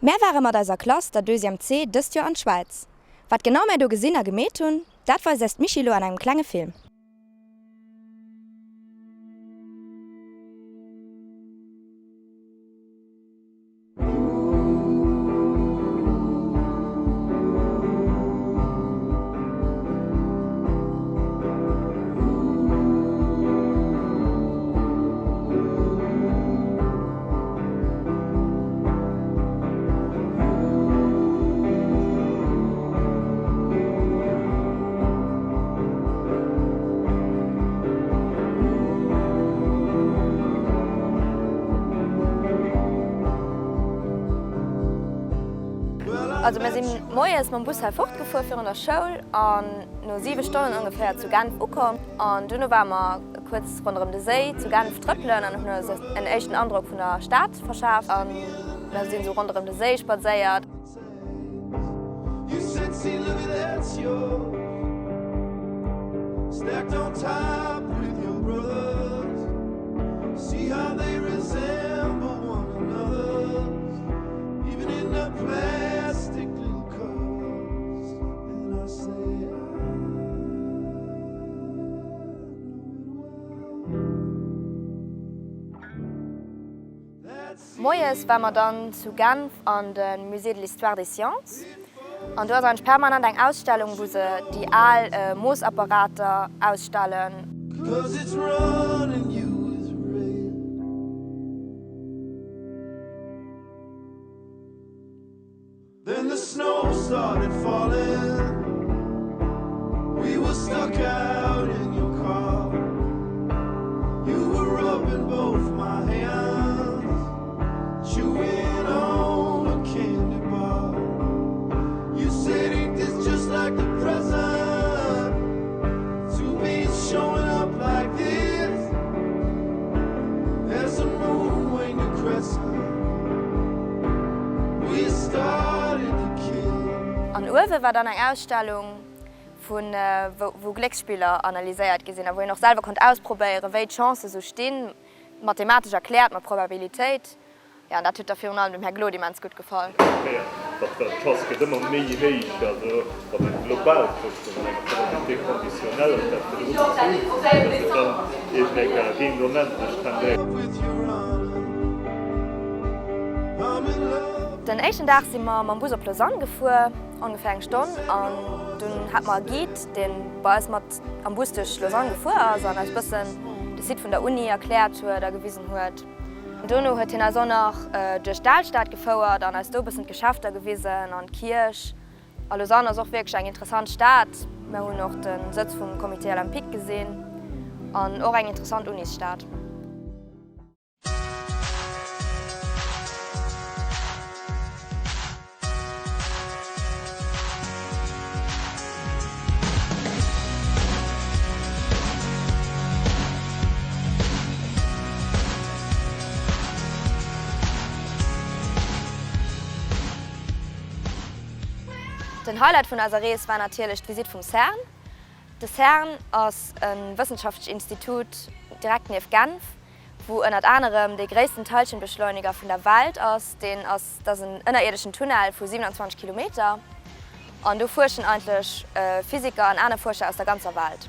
Mär ware mat eiser Klass, der Deuxième C, dëst Joer an d'Schwäiz. Wat genau mär do gesinn a gemeet hunn, dat weist eis d'Michi lo an engem klenge Film. Also mir sinn moies mam Bus hei fortgefuer virun der Schoul an no 7 Stonnen ongeféier zu Genf ukomm an duerno ware mer kuerz ronderëm de Séi zu Genf trëppelen an hunn eis en éischten Androck vun der Stad verschaaft an mir sinn esou ronderëm de Séi spadséiert. Moies ware mer dann zu Genf an de Musée de l'Histoire des Sciences an do ass eigentlech permanent eng Ausstellung wou se déi al Moossapparater ausstellen. Then the snow started falling We were stuck out in your car You were rubbing both my hands Chewing on a candy bar You said ain't this just like the present To be showing up like this As the moon waned to crescent An uewe war dann eng Ausstellung vun wou Glécksspiller analyséiert gi sinn a wou een och selwer konnt ausprobéieren, wéi d'Chancë sou stinn, mathematesch erkläert mat Probabilitéit. Jo, an dat huet da virun allem dem Här Glod immens gutt gefall. D'Chance gëtt ëmmer méi héich, also wann een global kuckt, wann een eng Probabilité conditionnelle huet, dat virdrun gesot, dass et dann eben eng géint onendlech tendéiert. Den éischten Dag si mer mam Bus op Lausanne gefuer, ongeféier eng Stonn, an dunn hat mer e Guide, dee bei eis mat am Bus duerch Lausanne gefuer ass an eis bëssen de Site vun der Uni erkläert huet a gewisen huet. Dono huet hien eis och nach duerch d'Alstad gefouert an eis do e bëssen d'Geschäfter gewisen an d'Kierch. A Lausanne ass och wierklech eng interessant Stad. Mir hunn och de Sëtz vum Comité Olympique gesinn an och eng interessant Unisstad. Den Highlight vun eiser Rees war natierlech d'Visitt vum CERN. De CERN ass e wëssenschaftlecht Institut direkt nieft Genf, wou ënnert anerem dee gréissten Teilchenbeschleuniger vun der Welt ass. Deen ass, dat ass en ënnerierdeschen Tunnel vu 27 Kilometer an do fuerschen eigentlech Physiker an aner Fuerscher aus der ganzer Welt.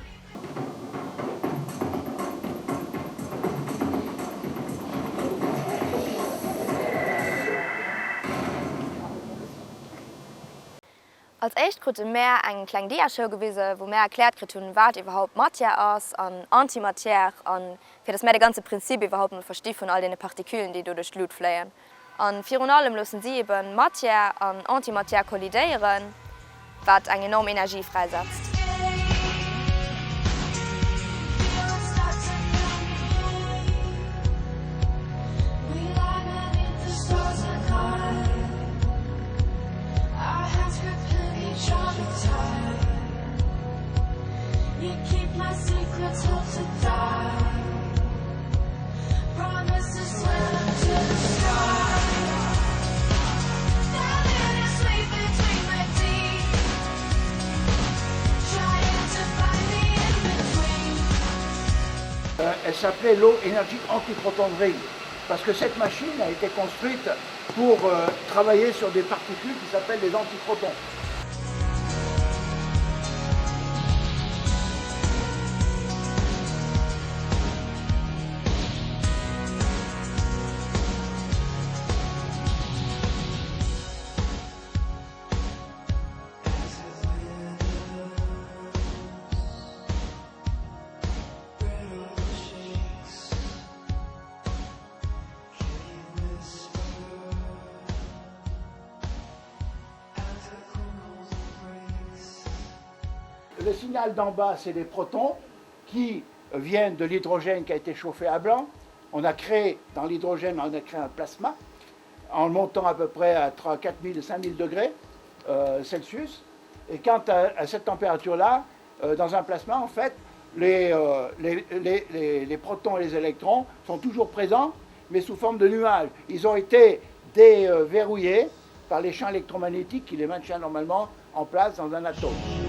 Als éischt krute mär eng kleng Diashow gewise wou mär erkläert kritt hunn wat iwwerhaupt Matière ass an Antimatière an fir dass mär de ganze Prinzip iwwerhaupt mol versti vun all deene Partikülen déi do duerch d'Lut fléien. An virun allem loossen si eben Matière an Antimatière kollidéieren, wat eng enorm Energie fräisetzt. Elle s'appelait Low Energy Antiproton Ring. Parce que cette machine a été construite pour euh, travailler sur des particules qui s'appellent les antiprotons. Le signal d'en bas, c'est les protons qui viennent de l'hydrogène qui a été chauffé à blanc. On a créé, dans l'hydrogène, on a créé un plasma en le montant à peu près à 3, 4 000, 5 000 degrés euh, Celsius. Et quand à, à cette température-là, euh, dans un plasma, en fait, les, euh, les, les, les, les protons et les électrons sont toujours présents, mais sous forme de nuages. Ils ont été déverrouillés par les champs électromagnétiques qui les maintiennent normalement en place dans un atome.